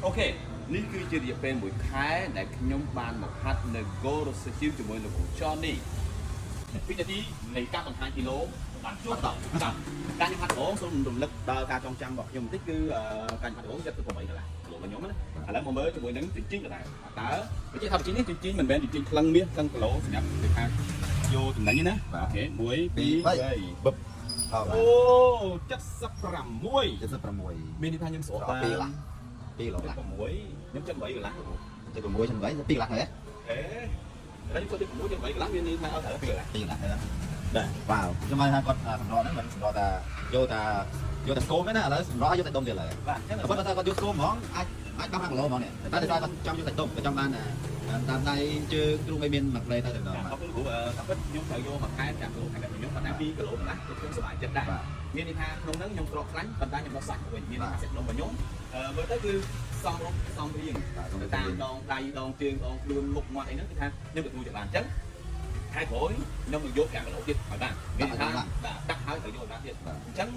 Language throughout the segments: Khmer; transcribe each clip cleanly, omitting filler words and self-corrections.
OK នេះគឺជារយៈពេលមួយខែដែលខ្ញុំបានមកហាត់នៅ Go Rose Gym ជាមួយលោកគ្រូ Johnny វិនាទីនៃការបង្ហាញគីឡូបានជួបដល់បាទការខ្ញុំហាត់ដំបូងសូមរំលឹកដល់ការចងចាំរបស់ខ្ញុំបន្តិចគឺការខ្ញុំហាត់ដំបូង78កន្លះគីឡូរបស់ខ្ញុំណាឥឡូវមកមើលជាមួយនឹងជញ្ជីងដដែលតើបញ្ជាក់ថាជញ្ជីងនេះជញ្ជីងមិនមែនជញ្ជីងក្លឹងមាសក្លឹងគីឡូសម្រាប់គេថាយកចំណេញទេណាបាទ OK 1 2 3 បឹបអ អូ76 76 មានន័យថាខ្ញុំស្រកបាន 2កន្លះ2គីឡូកន្លះ 6ខ្ញុំ78កន្លះ 76 78 2កន្លះហ៎ អេឥឡូវខ្ញុំទៅ6 78កន្លះមានន័យថាអត់ត្រូវ2កន្លះ 2កន្លះហ៎ បាទ វ៉ាវខ្ញុំមកថាគាត់សម្រក់ហ្នឹងមិនសម្រក់ថាយកតាយកតាស្គមទេណាឥឡូវសម្រក់យកតែដុំទៀតឡើយ បាទអញ្ចឹង តែគាត់ថាគាត់យកស្គមហ្មងអាចអាចបាស5គីឡូហ្មងនេះតែដោយសារគាត់ចង់យកតែដុំគាត់ចង់បានតាមដៃជើងទ្រូងឲ្យមានមួយផ្លេទៅតែម្ដង អរគុណគ្រូតាមពិតខ្ញុំត្រូវយកមួយខែ5គីឡូខែខ្ញុំប៉ុន្តែ2គីឡូកន្លះគឺខ្ញុំសប្បាយចិត្តដែរមានន័យថាក្នុងហ្នឹងខ្ញុំស្រកខ្លាញ់ប៉ុន្តែខ្ញុំដោះសាច់មកវិញមានន័យថាសាច់ដុំរបស់ខ្ញុំមើលទៅគឺសមរម្យសមរៀងទៅតាមដងដៃដងជើងដងខ្លួនមុខមាត់អីហ្នឹងគឺថាខ្ញុំទទួលយកបានអញ្ចឹងខែក្រោយខ្ញុំនឹងយក5គីឡូទៀតឲ្យបានមានន័យថាបាទដាក់ហើយត្រូវយកបានទៀតអញ្ចឹង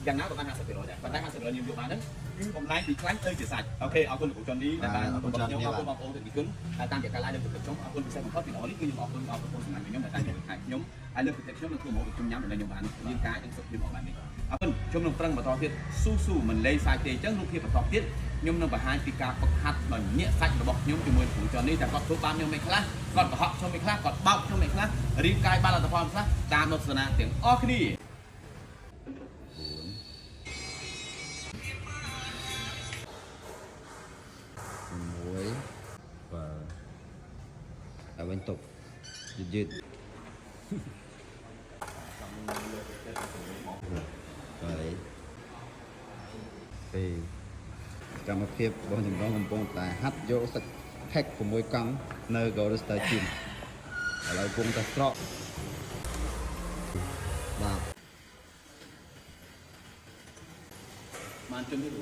យ៉ាងណាក៏បាន50%ដែរប៉ុន្តែ50%ខ្ញុំយកបានហ្នឹងគឺបំលែងពីខ្លាញ់ទៅជាសាច់ OK អរគុណលោកគ្រូចុននេះដែលបានខ្ញុំអរគុណបងប្អូនទាំងគុណតាមរយៈការ live នៅទឹកខ្ញុំអរគុណពិសេសបំផុតពីនេះគឺខ្ញុំអរគុណដល់បងប្អូនសម្រាប់ខ្ញុំដែលតាមខែខ្ញុំហើយលើកទឹកចិត្តខ្ញុំនឹងធ្វើមកខ្ញុំញ៉ាំដែលខ្ញុំបានមានកាយនិងសុខភាពអស់បែបនេះអរគុណខ្ញុំនឹងប្រឹងបន្តទៀតស៊ូស៊ូមិនលេងសាច់ទេអញ្ចឹងរូបភាពបន្តទៀតខ្ញុំនឹងបង្ហាញពីការហ្វឹកហាត់ដ៏ញាក់សាច់របស់ខ្ញុំជាមួយគ្រូចននេះតែគាត់ធ្វើបានខ្ញុំមិនខ្លះគាត់កុហកខ្ញុំមិនខ្លះគាត់បោកខ្ញុំមិនខ្លះរៀបកាយបានលទ្ធផលខ្លះតាមទស្សនាទាំងអស់គ្នា 6បាទហើយវិញទុកយឺតយឺតបាទពេលកម្មភាពរបស់ចម្រងកំពុងតែហាត់យកសាច់ផេក6កង់នៅ Golden Star Gym ឥឡូវកំពុងតែស្រកបាទ បានជុំទៀតគ្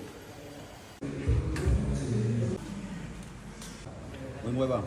រូ មួយមួយបង